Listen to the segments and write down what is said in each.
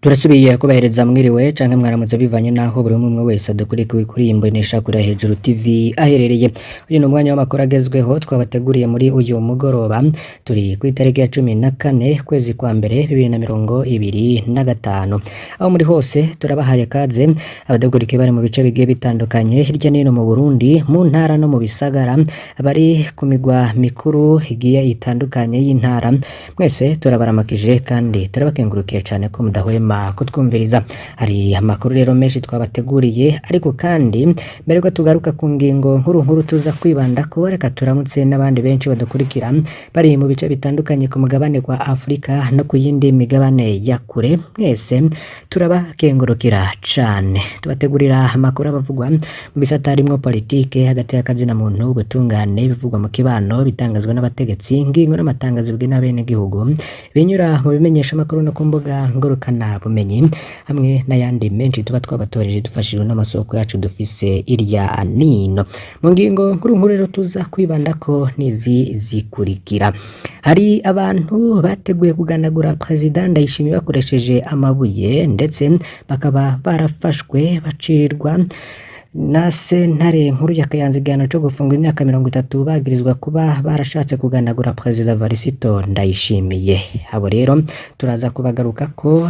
Turasubiye kubahereza mwiriwe canke mwaramutse bivanye naho buri umwe wese adukurikiwe kuri iyi mboneshakure ya Hejuru TV aherereye. Uyu ni umwanya w'amakuru agezweho twabateguriye muri uyu mugoroba. Turi ku itariki ya 14 kwezi kwa mbere 2025. Aho muri hose turabahaye kaze abadukurikiye bari mu bice bigiye bitandukanye hirya no hino mu Burundi, mu ntara no mu bisagara, bari ku migwa mikuru igiye itandukanye y'intara. Mwese turabaramakije kandi turabakengurukiye cane ko mudahwema kutwumviriza. Hari amakuru rero menshi twabateguriye, ariko kandi mbere ko tugaruka ku ngingo nkuru nkuru tuza kwibandako, reka turamutse n'abandi benshi badukurikira bari mu bice bitandukanye ku mugabane wa Afrika no ku yindi migabane ya kure. Mwese turabakengurukira cane. Tubategurira amakuru abavugwa mu bisata harimwo politike, hagati y'akazina muntu, ubutungane, ibivugwa mu kibano, bitangazwa n'abategetsi, ingingo n'amatangazo bigena abenegihugu, binyura mu bimenyeshamakuru no ku mbuga ngurukana bumenyi, hamwe n'ayandi menshi tuba twabatoreje dufashijwe n'amasoko yacu dufise irya nino. Mu ngingo nkuru nkuru rero tuza kwibandako nizi zikurikira. Hari abantu bateguye kuganagura Perezida Ndayishimiye bakoresheje amabuye, ndetse bakaba barafashwe bacirirwa na sentare nkuru ya Kayanza igihano co gufungwa imyaka 30 bagirizwa kuba barashatse kuganagura Perezida Varisito Ndayishimiye. Abo rero turaza kubagarukako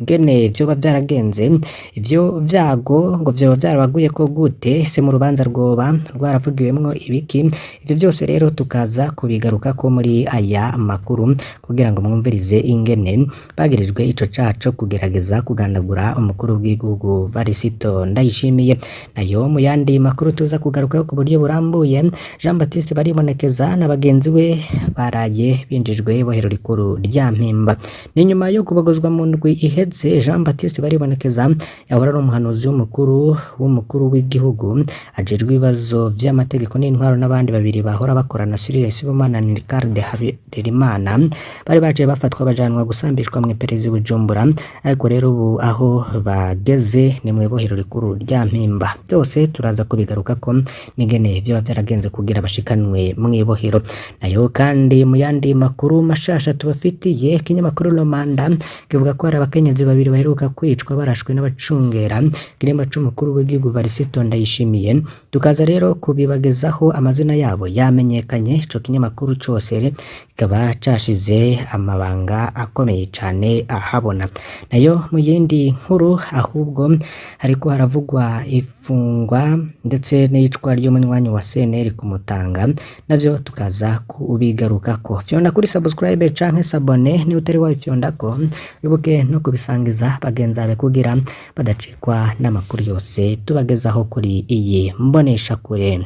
ingene vyoba vyaragenze, ivyo vyago ngo vyoba vyarabaguyeko gute, ese mu rubanza rwoba rwaravugiwemwo ibiki? Ivyo vyose rero tukaza kubigarukako muri aya makuru kugira ngo mwumvirize ingene bagirijwe ico caha co kugerageza kugandagura umukuru w'igihugu Varisito Ndayishimiye. Nayo mu yandi makuru tuza kugarukako ku buryo burambuye, Jean Baptiste Baribonekeza na bagenzi we baraye binjijwe ibohero rikuru rya Mpimba. Ni nyuma yo kubogozwa mu ndwi iheze, Jean Baptiste Baribonekeza yahora ari umuhanuzi w'umukuru w'igihugu ajejwe ibibazo vy'amategeko n'intwaro, n'abandi babiri bahora bakorana, Cyril Sibomana na Ricard Harerimana, bari baciye bafatwa bajanwa gusambishwa mw'iperereza i Bujumbura, ariko rero ubu aho bageze ni mw'ibohero rikuru rya Mpimba. Byose turaza kubigarukako n'ingene vyoba vyaragenze kugira bashikanwe mw'ibohero. Nayo kandi mu yandi makuru mashasha tubafitiye, ikinyamakuru Romanda kivuga ko hari abakenyezi babiri baheruka kwicwa barashwe n'abacungera kiremba c'umukuru w'igihugu Varisito Ndayishimiye. Tukaza rero kubibagezaho amazina yabo yamenyekanye. Ico kinyamakuru cose kikaba cashize amabanga akomeye cane ahabona. Nayo mu yindi nkuru ahubwo hariko haravugwa ifungwa ndetse n'iyicwa ry'umunywanyi wa CNL ku Mutanga, navyo tukaza kubigarukako. Fyonda kuri subscribe canke s'abonner niba utari wabifyondako, wibuke no kubisangiza bagenzi bawe kugira badacikwa n'amakuru yose tubagezaho kuri iyi mboneshakure.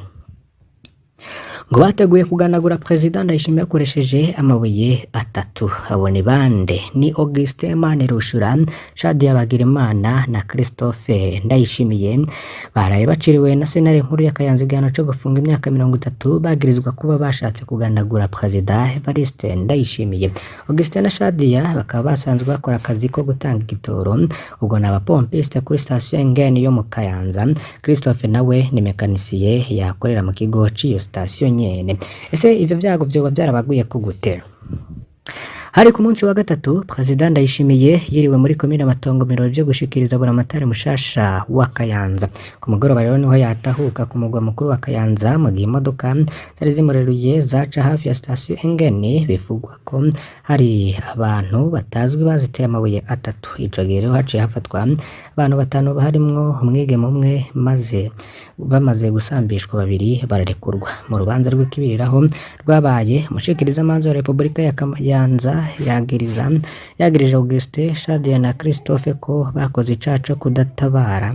Ngo bateguye kuganagura Perezida Ndayishimiye bakoresheje amabuye atatu. Abo ni bande? Ni Augustin Manirushura, Shadia Bagirimana na Christophe Ndayishimiye. Baraye baciriwe na sentare nkuru ya Kayanza igihano co gufunga imyaka 30 bagirizwa kuba bashatse kuganagura Perezida Evariste Ndayishimiye. Augustin na Shadia bakaba basanzwe bakora akazi ko gutanga igitoro, ubwo ni abapompiste kuri sitasiyo Engeni yo mu Kayanza. Christophe nawe ni mekanisiye yakorera mu kigo c'iyo sitasiyo nyene. Ese ivyo vyago vyoba vyarabaguye ko gute? Hari ku munsi wa gatatu, Perezida Ndayishimiye yiriwe muri komine Matongo mu birori vyo gushikiriza buramatari mushasha wa Kayanza. Ku mugoroba rero niho yatahuka ku mugwa mukuru wa Kayanza, mu gihe imodoka zari zimureruye zaca hafi ya sitasiyo Engeni, bivugwa ko hari abantu batazwi baziteye amabuye atatu. Ico gihe rero haciye hafatwa abantu batanu harimwo umwigeme umwe, maze bamaze gusambishwa babiri bararekurwa. Mu rubanza rw'ikibiriraho rwabaye, umushikirizamanza wa Repubulika ya Kayanza yagirije Augustin, Shadia na Christophe ko bakoze icaha co kudatabara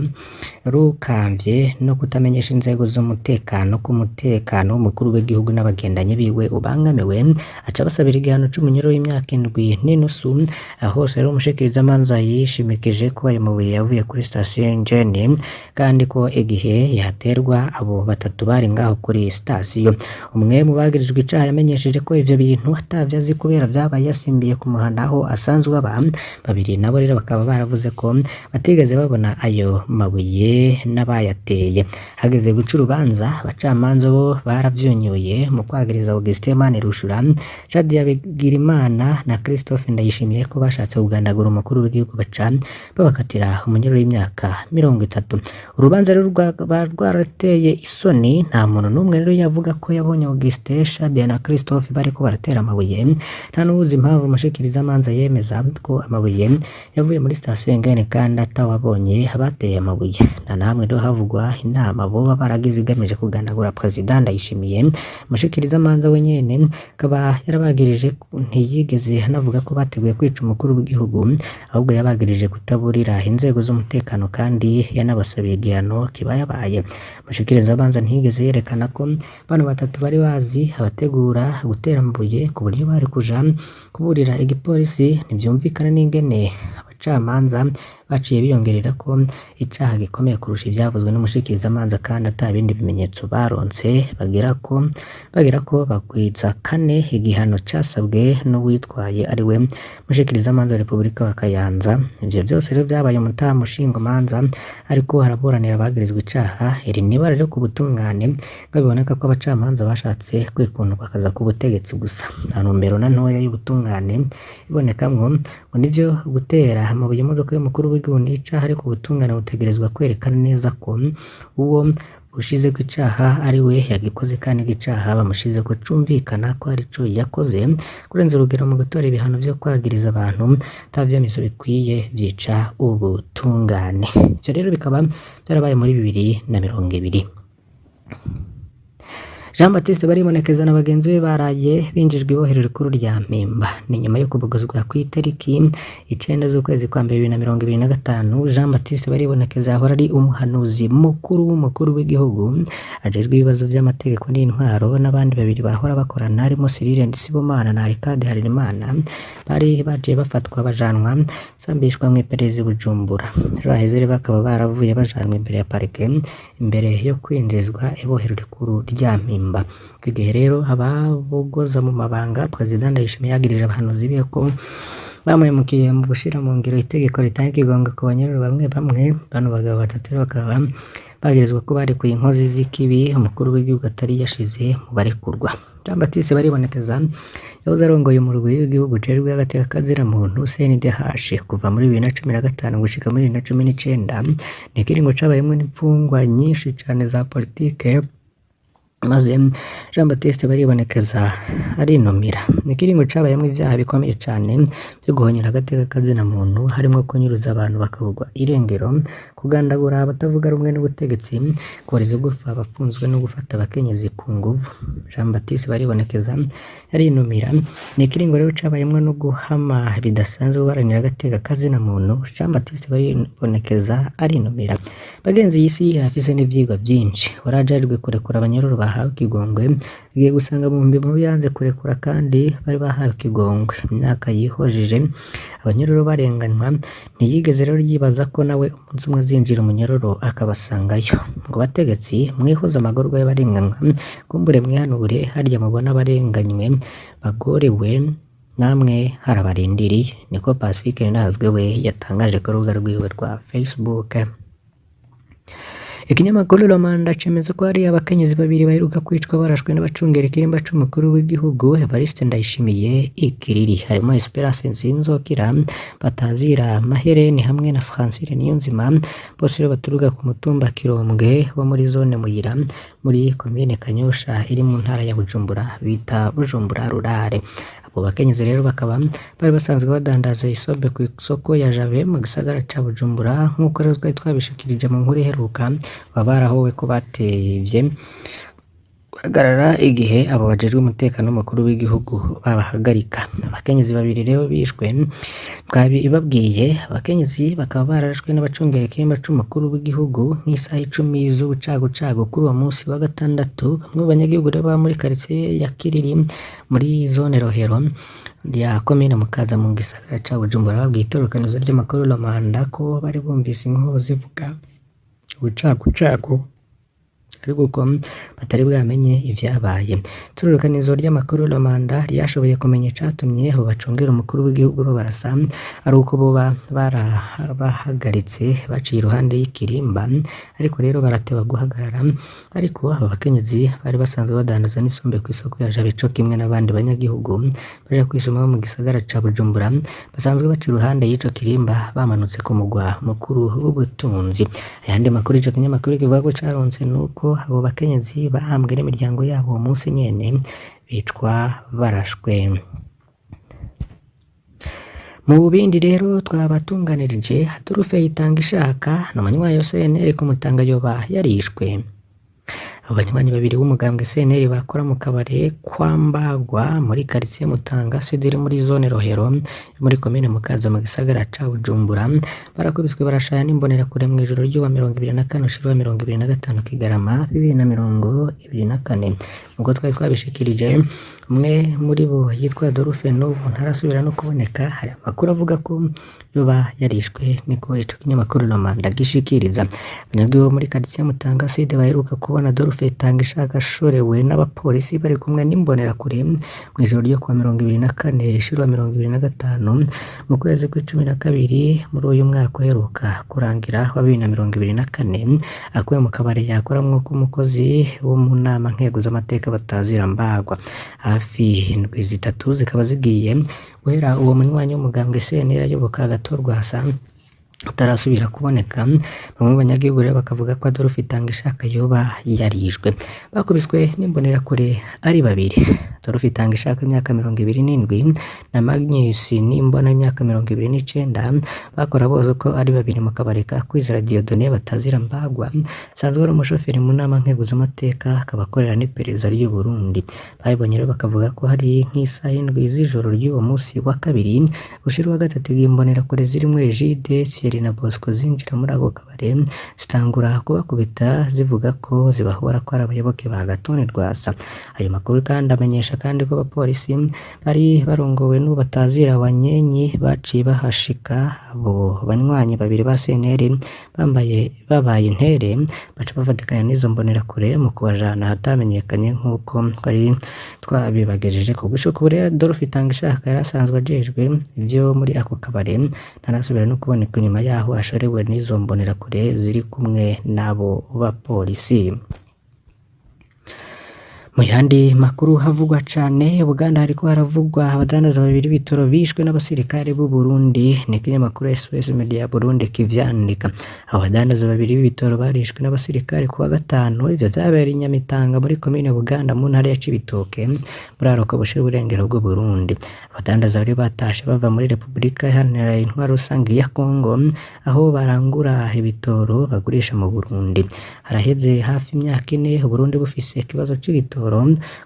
rukamvye no kutamenyesha inzego z'umutekano ko umutekano w'umukuru w'igihugu n'abagendanyi biwe ubangamiwe, aca basabira igihano c'umunyururu w'imyaka 7.5. Aho hose rero umushikirizamanza yishimikije ko ayo mabuye yavuye kuri sitasiyo Engeni, kandi ko igihe yaterwa abo batatu bari ngaho kuri sitasiyo. Umwe mu bagirijwe icaha yamenyesheje ko ivyo bintu atavyo azi kubera vyabaye basimbiye kumuhana aho asanzwe aba, babiri nabo rero bakaba baravuze ko batigeze babona ayo mabuye n'abayateye. Hageze guca urubanza, abacamanza bo baravyonyoye mu kwagiriza Augustin Manirushura, Shadia Bigirimana na Christophe Ndayishimiye ko bashatse kugandagura umukuru w'igihugu, baca babakatira umunyururu w'imyaka 30. Urubanza rero rwaba rwarateye isoni, nta muntu n'umwe rero yavuga ko yabonye Augustin, Shadia na Christophe bariko baratera amabuye. Nta n'uwuzi impamvu umushikirizamanza yemeza ko amabuye yavuye muri sitasiyo Ingene kandi atawabonye abateye amabuye. Nta na hamwe rero havugwa inama boba baragize igamije kugandagura Perezida Ndayishimiye. Umushikirizamanza we nyene akaba yarabagirije, ntiyigeze anavuga ko bateguye kwica umukuru w'igihugu, ahubwo yabagirije kutaburira inzego z'umutekano kandi yanabasabiye igihano kibayabaye. Umushikirizamanza ntiyigeze yerekana ko bano batatu bari bazi abategura gutera amabuye ku buryo bari kuja kuburira igipolisi. Ntivyumvikana n'ingene abacamanza baciye biyongerera ko icaha gikomeye kurusha ivyavuzwe n'umushikirizamanza kandi ata bindi bimenyetso baronse, bagirako bagwiza kane igihano casabwe n'uwitwaye ariwe mushikirizamanza wa Repubulika wa Kayanza. Ivyo vyose rero vyabaye umutaha mushingamanza ariko haraburanira abagirizwa icaha. Iri n'ibara rero ku butungane, ngo biboneka ko abacamanza bashatse kwikundwa bakaza ku butegetsi gusa, nta ntumbero na ntoya y'ubutungane ibonekamwo. Ngo nivyo gutera amabuye imodoka y'umukuru w'igihugu n'icaha, ariko ubutungane butegerezwa kwerekana neza ko uwo ushizeko icaha ari we yagikoze kandi icaha bamushizeko cumvikana ko arico yakoze. Kurenza urugero mu gutora ibihano vyo kwagiriza abantu ata vyemezo bikwiye vyica ubutungane. Ivyo rero bikaba vyarabaye muri 2020. Jean Baptiste Baribonekeza na bagenzi be baraye binjijwe ibohero rikuru rya Mpimba. Ni nyuma yo kubuguzwa kw'itariki 9 z'ukwezi kwa mbere 2025. Jean Baptiste Baribonekeza yahora ari umuhanuzi mukuru w'umukuru w'igihugu ajejwe ibibazo vy'amategeko n'intwaro, n'abandi babiri bahora bakorana harimo Cyril Ndisibomana na Arcade Harerimana bari baciye bafatwa bajanwa sambishwa mw'iperereza i Bujumbura. Ejo haheze rero bakaba baravuye bajanwa imbere ya parike imbere yo kwinjizwa ibohero rikuru rya Mpimba. Icyo gihe rero ababogoza mu mabanga, Perezida Ndayishimiye yagirije abahanuzi biwe ko bamuhemukiye mu gushira mu ngiro itegeko ritanga ikigongo ku banyururu bamwe bamwe. Bano bagabo batatu rero bakaba bagirizwa ko barekuye inkozi z'ikibi umukuru w'igihugu atari yashize mu barekurwa. Jean Baptiste Baribonekeza yahoze arongoye umurwi w'igihugu ujejwe agateka kaziramuntu CNDH kuva muri 2015 gushika muri 2019. Ni ikiringo cabayemwo n'imfungwa nyinshi cane za politike, maze Jean Baptiste Baribonekeza arinumira. Ni ikiringo cabayemwo ivyaha bikomeye cane vyo guhonyora agateka kazinamuntu, harimwo kunyuruza abantu bakabugwa irengero, kugandagura abatavuga rumwe n'ubutegetsi, kuboreza igufa abafunzwe no gufata abakenyezi ku nguvu. Jean Baptiste Baribonekeza arinumira. Ni ikiringo rero cabayemwo no guhama bidasanzwe guharanira agateka kazinamuntu. Jean Baptiste Baribonekeza arinumira. Bagenzi, iyi si irafise n'ivyigwa vyinshi. Warajejwe kurekura abanyororo bahawe ikigongwe, agiye gusanga mu bihumbi mu yanze kurekura kandi bari bahawe ikigongwe. Imyaka yihojeje abanyororo barenganywa, ntiyigeze rero yibaza ko nawe umunsi umwe azinjira umunyororo akabasangayo. Ngo bategetsi mwihoze amagorwa y'abarenganywa, kumbure mwihanure harya mubona abarenganywe bagorewe, namwe harabarindiriye. Niko Pacifique Ninahazwe we yatangaje ku rubuga rwiwe rwa Facebook. Ikinyamakuru Le Monde cemeza ko hari abakenyezi babiri baheruka kwicwa barashwe n'abacungera ikirimba c'umukuru w'igihugu Evariste Ndayishimiye ikiriri, harimo Esperance Nsinzokira Batazira Mahereni hamwe na Francine Niyonzima, bose rero baturuka ku mutumba Kirombwe wo muri zone Muyira muri komine Kanyosha iri mu ntara ya Bujumbura bita Bujumbura Rurare. Abo bakenyezi rero bakaba bari basanzwe badandaza isombe ku isoko ya Jabe mu gisagara ca Bujumbura, nk'uko rero twari twabishikirije mu nkuru iheruka. Baba barahowe ko batevye guhagarara igihe abo bajejwe umutekano w'umukuru w'igihugu babahagarika. Abakenyezi babiri rero bishwe twabibabwiye, abakenyezi bakaba bararashwe n'abacungera ikirimba c'umukuru w'igihugu nk'isaha 10 z'ubucagucagu kuri uwo munsi wa gatandatu. Bamwe mu banyagihugu rero baba muri quartier ya Kiriri muri zone Rohero ya komine Mukaza mu gisagara ca Bujumbura babwiye itororokanizo ry'amakuru Le Monde ko bari bumvise inkoho zivuga ubucagucagu. ariko ko batari bwamenye ivyabaye. Itororokanizo ry'amakuru Le Mandat ryashoboye kumenya icatumye abo bacungera umukuru w'igihugu babarasa ari uko boba barabahagaritse baciye iruhande y'ikirimba, ariko rero barateba guhagarara. Ariko aba bakenyezi bari basanzwe badandaza n'isombe kw'isoko ya Jabe co kimwe n'abandi banyagihugu baja kwisuma bo mu gisagara ca Bujumbura basanzwe baca iruhande y'ico kirimba bamanutse ku mugwa mukuru w'ubutunzi. Ayandi makuru ico kinyamakuru kivuga ko caronse nuko abo bakenyezi bahambwe n'imiryango yabo uwo munsi nyene bicwa barashwe. Mu bindi rero twabatunganirije, Adolphe Itangishaka ni umunywanyi wa CNL ku Mutanga yoba yarishwe. Abo banywanyi babiri b'umugambwe CNL bakora mu kabare kwa Mbagwa muri quartier Mutanga Sud iri muri zone Rohero muri komine Mukaza mu gisagara ca Bujumbura barakubiswe barashaya n'imbonerakure mw'ijoro ry'uwa 24 ushira uwa 25 Kigarama 2024. Nkuko twari twabishikirije, umwe muri bo yitwa Adolphe n'ubu ntarasubira no kuboneka. Hari amakuru avuga ko yoba yarishwe, niko ico kinyamakuru Le Mandat gishikiriza. Abanyagihugu bo muri quartier Mutanga Sud baheruka kubona Adolphe Itangishaka ashorewe n'abapolisi bari kumwe n'imbonerakure mw'ijoro ryo kuwa 24 rishira uwa 25 mu kwezi kw'icumi na kabiri muri uyu mwaka uheruka kurangira wa 2024, akuwe mu kabare yakoramwo k'umukozi wo mu nama nkeguzamateka batazira Mbagwa. Hafi indwi zitatu zikaba zigiye guhera uwo munywanyi w'umugambwe CNL ayoboka Agathon utarasubira kuboneka. Bamwe mu banyagihugu rero bakavuga ko Adolphe Itangishaka yoba yarishwe. Bakubiswe n'imbonerakure ari babiri, Adolphe Itangishaka imyaka 27 na Magnus Nimbona imyaka 29, bakora bose uko ari babiri mu kabare ka Kwizera Dieudonné batazira Mbagwa, asanzwe ari umushoferi mu nama nkeguzamateka akaba akorera n'iperereza ry'u Burundi. Babibonye rero bakavuga ko hari nk'isaha indwi z'ijoro ry'uwo musi wa kabiri ushira uwa gatatu imbonerakure zirimwo Egide, Thierry na Bosco zinjira muri ako kabare zitangura kubakubita zivuga ko zibahora ko ari abayoboke ba Agathon Rwasa. Ayo makuru kandi amenyesha kandi ko abapolisi bari barongowe n'ubatazira Wanyenyi baciye bahashika abo banywanyi babiri ba CNL bambaye babaye intere baca bafatikanya n'izo mbonerakure mu kubajana ahatamenyekanye nk'uko twari twabibagejeje ko. Gushika ubu rero Adolphe Itangishaka yari asanzwe ajejwe ivyo muri ako kabare ntarasubira no kuboneka inyuma yaho ashorewe n'izo mbonerakure ziri kumwe n'abo bapolisi. Mu yandi makuru havugwa cane, Uganda hariko haravugwa abadandaza babiri b'ibitoro bishwe n'abasirikare b'u Burundi, ni ikinyamakuru SOS Media Burundi kivyandika. Abo badandaza babiri b'ibitoro barishwe n'abasirikare kuwa gatanu, ivyo vyabereye i Nyamitanga muri komine Buganda mu ntara ya Cibitoke muri Aruko bushira uburengero bw'u Burundi. Abadandaza bari batashe bava muri Repubulika Iharanira Intwaro Rusangi ya Kongo aho barangura ibitoro bagurisha mu Burundi. Haraheze hafi imyaka ine Uburundi bufise ikibazo c'ibitoro.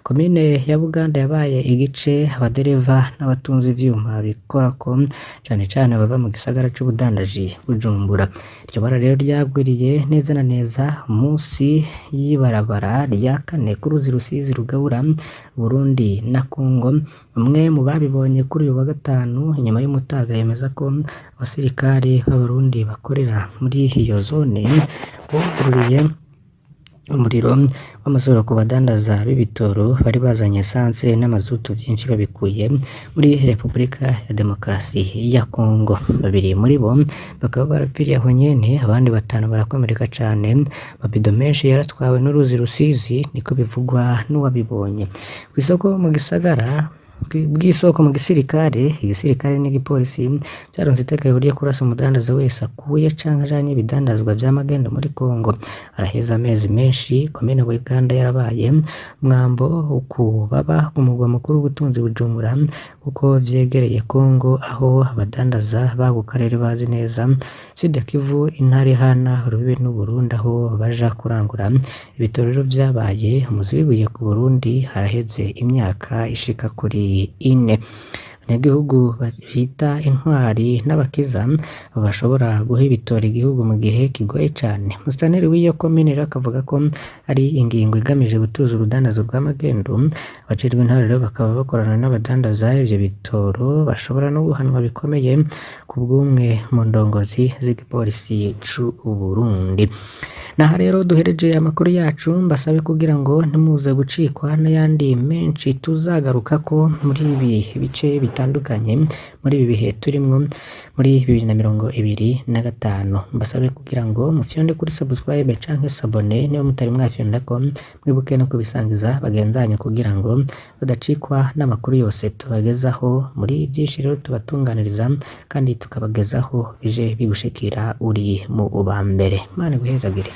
Komine ya Buganda yabaye igice abadereva n'abatunzi ivyuma bikorako cane cane bava mu gisagara c'ubudandaji Bujumbura. Iryo bara rero ryagwiriye neza na neza munsi y'ibarabara rya kane ku ruzi Rusizi rugabura Burundi na Kongo. Umwe mu babibonye kuri uyu wa gatanu inyuma y'umutaga yemeza ko abasirikare b'Abarundi bakorera muri iyo zone bugururiye umuriro w'amasoro ku badandaza b'ibitoro bari bazanye esanse n'amazutu vyinshi babikuye muri Repubulika ya Demokarasi ya Kongo. Babiri muri bo bakaba barapfiriye aho nyene, abandi batanu barakomereka cane. Amabido menshi yaratwawe n'uruzi Rusizi, niko bivugwa n'uwabibonye. Kw'isoko mu gisagara bw'isoko mu gisirikare, igisirikare n'igipolisi vyaronse itegeko ryo kurasa umudandaza wese akuye canke ajanye ibidandazwa vy'amagendo muri Kongo. Haraheze amezi menshi komine Buganda yarabaye umwambo ku baba ku mugwa mukuru w'ubutunzi Bujumbura, kuko vyegereye Kongo aho abadandaza b'ako karere bazi neza Sud Kivu, intara ihana urubibe n'Uburundi aho baja kurangura ibitoro. Rero vyabaye umuzi w'ibuye ku Burundi haraheze imyaka ishika kuri ine. Abanyagihugu bita intwari n'abakiza bashobora guha ibitoro igihugu mu gihe kigoye cane. Musitanteri w'iyo komine rero akavuga ko ari ingingo igamije gutuza urudandazo rw'amagendu. Abajejwe intwaro rero bakaba bakorana n'abadandaza ivyo bitoro, bashobora no guhanwa bikomeye ku bw'umwe mu ndongozi z'igipolisi c'Uburundi. Naha rero duhereje amakuru yacu, mbasabe kugira ngo ntimuze gucikwa n'ayandi menshi tuzagarukako muri ibi bice bitandukanye muri ibi bihe turimwo muri 2025. Mbasabe kugira ngo mufyonde kuri subscribe canke s'abonner niba mutari mwafyondako, mwibuke no kubisangiza bagenzi banyu kugira ngo badacikwa n'amakuru yose tubagezaho. Muri vyinshi rero tubatunganiriza kandi tukabagezaho bije bigushikira uri mu ba mbere. Imana iguhezagire.